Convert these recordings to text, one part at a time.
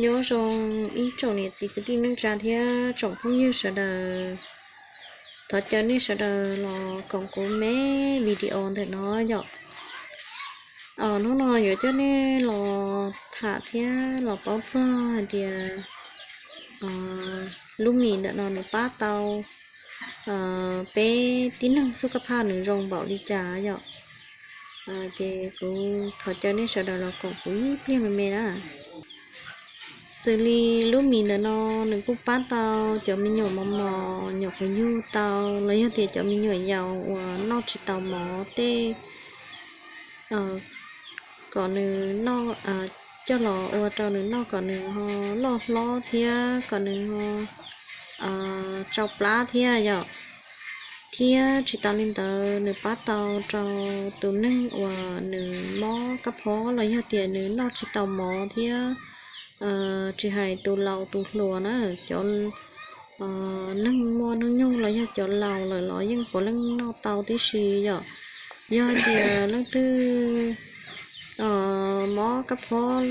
Nyob zoo ib tsoom niam txiv kwv tij neej tsa thiab tsoom phooj ywg sawv daws. Thov caw nej sawv daws los koom kuv me video ntawm no yom. Hnub no yuav coj nej los tham thiab los paub txog hais tias lub mis ntawm no nws pab tau peb tib neeg xub kab phaj nws zoo npaum li cas yom. Ces kuv thov caw nej sawv daws los koom kuv ib pliag me me na. Xws li lub mis ntawm no nws kuj pab tau cov me nyuam mos mos, nyuam qhuav yug tau los yog tias cov me nyuam yaus uas noj tsis tau mov tej, kom nws noj, coj los ua rau nws noj kom nws ho loj hlob thiab kom nws ho tsau plab thiab yom. Thiab tsis tas li ntawd nws pab tau rau tus neeg uas nws mob kab phob los yog tias nws noj tsis tau mov thiab tsis hais tus laus tus hluas na, cov neeg muaj hnub nyoog los yog cov laus lawm los yeej puav leej noj tau tib si yom. Yog tias leej twg mob kab phob,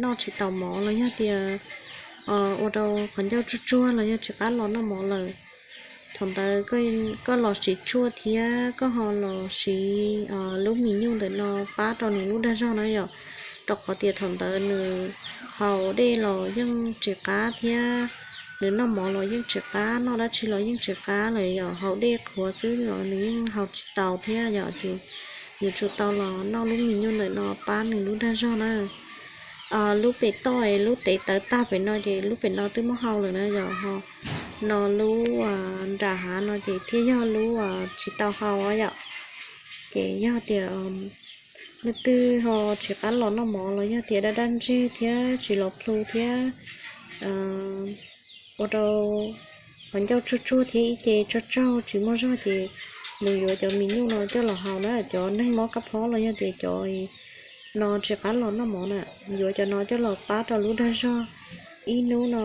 noj tsis tau mov los yog tias ua rau qhov ncauj tsuag tsuag los yog tsis qab los noj mov lawm, thaum ntawd koj los siv tshuaj thiab koj ho los siv lub mis nyuj ntawm no pab rau nws lub dag zog na yom. Rau qhov tias thaum ntawd nws haus dej los yeej tsis qab thiab, nws noj mov los yeej tsis qab, noj dab tsi los yeej tsis qab lawm yom, haus dej qhuav xwb los nws yeej haus tsis tau thiab yom. Ces yuav tsum tau los noj lub mis nyuj ntawm no pab nws lub dag zog na. Lub pem toj es lub tev tawv tag pem no ces lub pem no twb muab hau lawm na yom, ho no lub nram hav no ces thiaj yog lub tsis tau hau yom. Ces yog tias leej twg ho tsis qab los noj mov los yog tias daj daj ntseg thiab tsis los plhu thiab ua rau qhov ncauj tsuag tsuag thiab ib ce tsog tsaug tsis muaj zog ces mus yuav cov mis nyuj no coj los haus na. Cov neeg mob kab phob los yog tias cov no tsis qab los noj mov na, yuav cov no coj los pab rau lub dag zog ib hnub no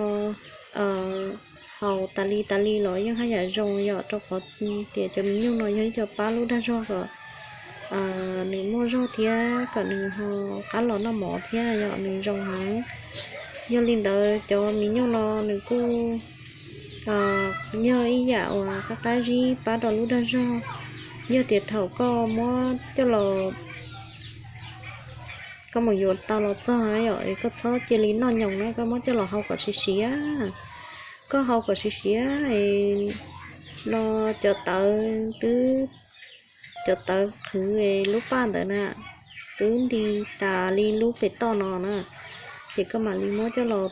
haus tas li tas li los yeej haj yam zoo yom, rau qhov tias cov mis nyuj no yog ib co pab lub dag zog kom nws muaj zog thiab kom nws ho qab los noj mov thiab yom, nws zoo heev. Yog li ntawd cov mis nyuj no nws kuj yog ib yam uas qab qab zib pab rau lub dag zog. Yog tias thaum koj muab coj los, koj mus yuav tau los txog yom, es koj txhob cia li noj nyoos na, koj muab coj los hau kom siav siav. Koj hau kom siav siav no cov tawv twb, cov tawv qhwv lub paj ntawd na twb nti tas li lub pem toj no na, ces koj mam li muab coj los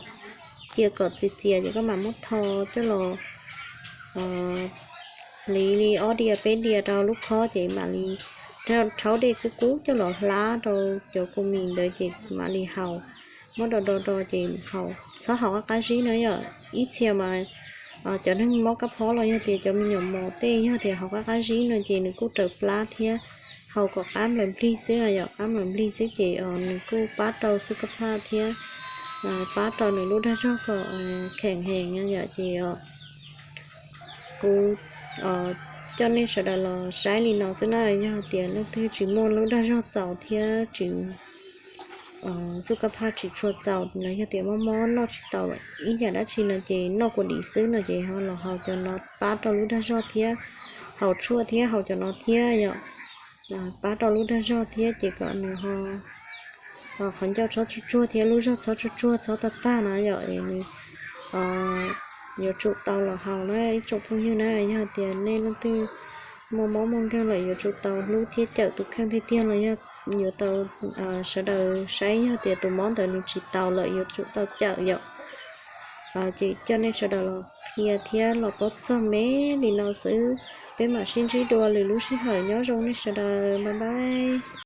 cia kom txias txias ces koj mam muab tho coj los hliv li ob diav peb diav rau lub khob ces mam li rhaub dej kub kub coj los hlab rau cov kua mis ntawd ces mam li haus. Muab do do do ces haus, txhob haus qab qab zib no yom. Ib txhia mas cov neeg mob kab phob los yog tias cov me nyuam mos tej yog tias haus qab qab zib no ces nws kuj raws plab thiab haus kom qab nplaws nplig xwb no yom, qab nplaws nplig xwb ces nws kuj pab rau xub kab phaj thiab pab rau nws lub dag zog kom kheem heev no yom. Ces kuv coj nej sawv daws los saib li no xwb na, yog tias leej twg tsis muaj lub dag zog txaus thiab tsis, xub kab phaj tsis tshua txaus los yog tias mob mob noj tsis tau ib yam dab tsi no ces noj kua dis xwb no ces ho los haus cov no pab rau lub dag zog thiab, haus tshuaj thiab haus cov no thiab yom, pab rau lub dag zog thiab ces kom nws ho qhov ncauj txhob tsuag tsuag thiab lub zog txhob tsuag tsuag txhob tag tag na yom. Es nws yuav tsum tau los haus na ib tsoom phooj ywg na, yog tias nej leej twg muaj mob muaj nkeeg lawm yuav tsum tau hlub thiab cawm tus kheej tiag tiag los yog yuav tau sawv daws saib yog tias tus mob ntawd nws tsis tau lawm yuav tsum tau cawm yom. Ces coj nej sawv daws los qhia thiab los paub txog me li no xwb, peb mam sib ntsib dua lwm lub sij hawm, nyob zoo nej sawv daws, bye bye.